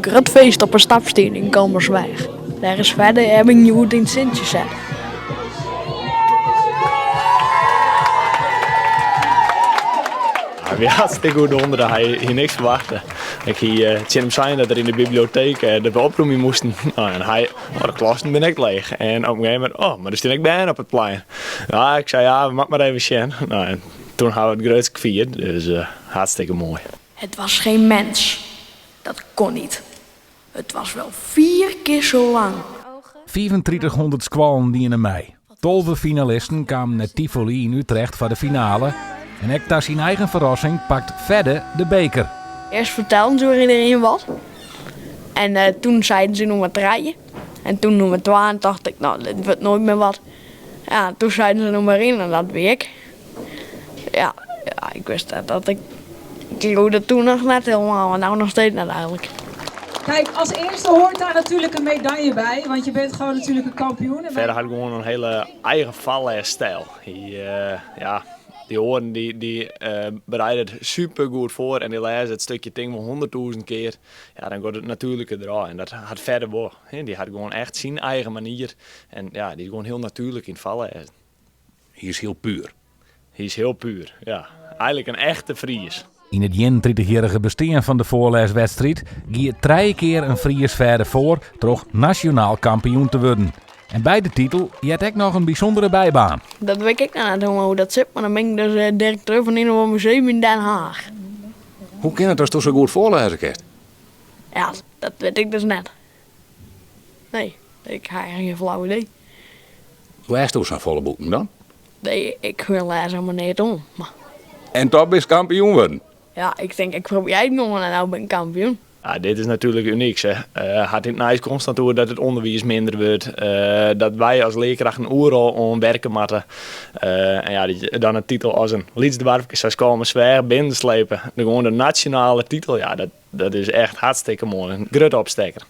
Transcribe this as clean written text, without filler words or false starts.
Grut feest op 'e stapstien yn Kollumersweach. Dêr is Fedde Ebbing hjoed yn it sintsje set. Hy wie hartstikke oerdondere, hy hie niks ferwachte. Ik hie tsjin him sein dat er yn de biblioteek dat we opromje moasten. No, en hy, oh, de klassen binne ek leech. En op in gegeven momint, oh, mar der stean ek bern op it plein. Ja, ik sei, ja, we moatte mar even sjen. No, en toen ha we it grutsk fierd, dus hartstikke moai. Het was geen mens. Dat kon niet. Het was wel vier keer zo lang. 3500 skoallen diene mei. 12 finalisten kamen nei Tivoli yn Utrecht foar de finale. En ek ta syn eigen ferrassing pakt Fedde de beker. Earst fertelden se oer iderien wat. En eh, toen zeiden ze nûmer trije. En toen nûmer twa en tocht ik, no, dit wurdt noait mear wat. Ja, toen zeiden ze nûmer ien en dat wie ik. Ja, ja, ik wist net dat ik. Ik leaude toen noch net helemaal, en no noch steeds net eigenlik. Kijk, als eerste hoort daar natuurlijk een medaille bij, want je bent gewoon natuurlijk een kampioen. Fedde hat gewoan in hiele eigen foarlêsstyl. Hy, ja, dy oaren dy, dy bereide it super goed foar en dy lêze it stikje tink wol 100.000 kear. Ja, dan giet it natuerliker derôf en dat hat Fedde wol. Dy hat gewoan echt syn eigen manier en ja, dy is gewoan hiel natuerlik yn it foarlêzen. Hy is hiel puer. Hy is hiel puer, ja. Eigenlik in echte Fries. Yn it 31-jierrige bestean fan de foarlêswedstriid gie trije kear in Fries Fedde foar troch nasjonaal kampioen te wurden. En by de titel heart ek noch in bysûndere bybaan. Dat wit ik ek noch net hoe dat sit, mar dan bin ik dus eh, direkteur fan in museum yn Den Haag. Hoe kin it datsto sa goed foarlêze kinst? Ja, dat wit ik dus net. Nee, ik ha eigentlik gjin flau idee. Lêsto safolle boeken dan? Nee, ik lês helemaal neat oan. Mar... En toch bist kampioen wurden? Ja, ik tink ik probearje it gewoan en no bin ik kampioen. Ja, dit is natuerlik unyk. Hè. Hat yn it nijs konstant oer dat it ûnderwiis minder wurdt, dat wy as learkrachten oeral oan werke moatte. En ja, dan in titel as in lyts doarpke sa as Kollumersweach binnenslepe, de gewoan de nasjonale titel, ja, dat, dat is echt hartstikke moai. In grutte opstekker.